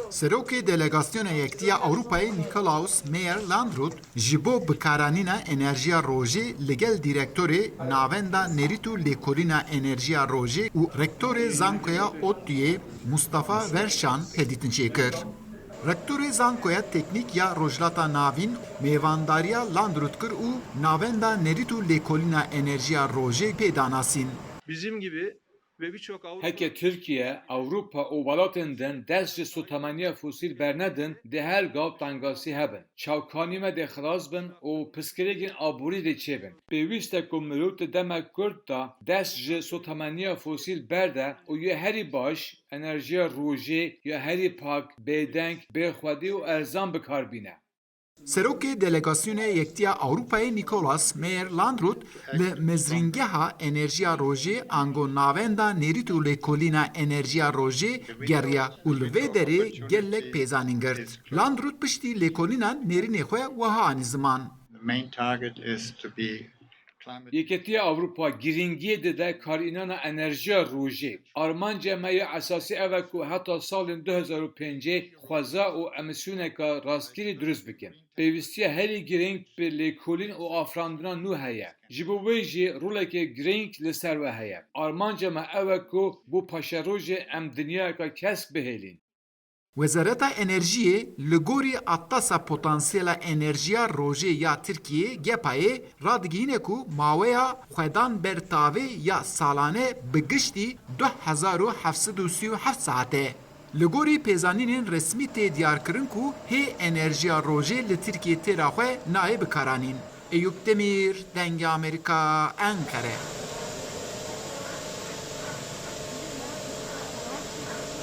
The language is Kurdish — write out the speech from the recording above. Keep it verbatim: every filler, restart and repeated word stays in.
Serokê Delegasyona Yektiya Ewropayê Nikolaus Meyer Landrut ji bo bikaranîna enerjiya rojê li gel Direktorê Navenda Nêrît û Lêkolîna Enerjiya Rojê û Rektorê Zankoya ODTÜ'yê Mustafa Verşan hevdîtin çêkir. Rektorê Zankoya Teknîk ya Rojhilata Navîn mêvandariya Landrut kir û Navenda Nêrît û Lêkolîna Enerjiya Rojê pê da nasîn. Bizim gibi ve birçok Avrupa Heke Tirkiye, Ewropa û welatên din dest ji sotemeniya fosîl bernedin, dê her gav tengasî hebin. Çavkanî me dê xilas bin û pirsgirêkên aborî dê çêbin. Pêwîst e ku mirov di demek kurt de dest ji sotemeniya fosîl berde û yê herî baş, enerjiya rojê ya herî pak, bêdeng, bêxwedî û erzan bi kar bîne. Serokê Delegasyonê Yektiya Ewropayê Nicolas Meyer Landrut li Mezrîngeha Enerjiya Rojê ango Navenda Nêrît û Lêkolîna Enerjiya Rojê geriya û li vê derê gelek pêzanîn girt. Landrut piştî lêkolînan nêrînê xwe wiha anî ziman. The main target is to be climate Yeketiya Ewropa girîngiyê dide karînana enerjiya rojê. Armanca me ya esasî ev e ku heta salên du hezar û pêncî xweza û emîsyoneka rastgirî dirust bikin. Pêwîstiya herî girîng bi lêkolîn û afirandina nû heye. Ji bo wê jî roleke girîng li ser we heye. Armanca me ew e ku bo paşerojê em dinyayeka kesk bihêlîn. Wezareta Enerjiyê li gorî Atlasa Potansiyela Enerjiya Rojê ya Tirkiyê, GEPA'yê, radigihîne ku maweya xwedan ber tavê ya salane bi giştî du hezar û heft sed û sî û heft saet e. Li gorî pêzanînên resmî tê diyarkirin ku hê enerjiya rojê li Tirkiyê têra xwe nayê bikaranîn. Eyûp Demîr, Dengê Amerîka, Enqere.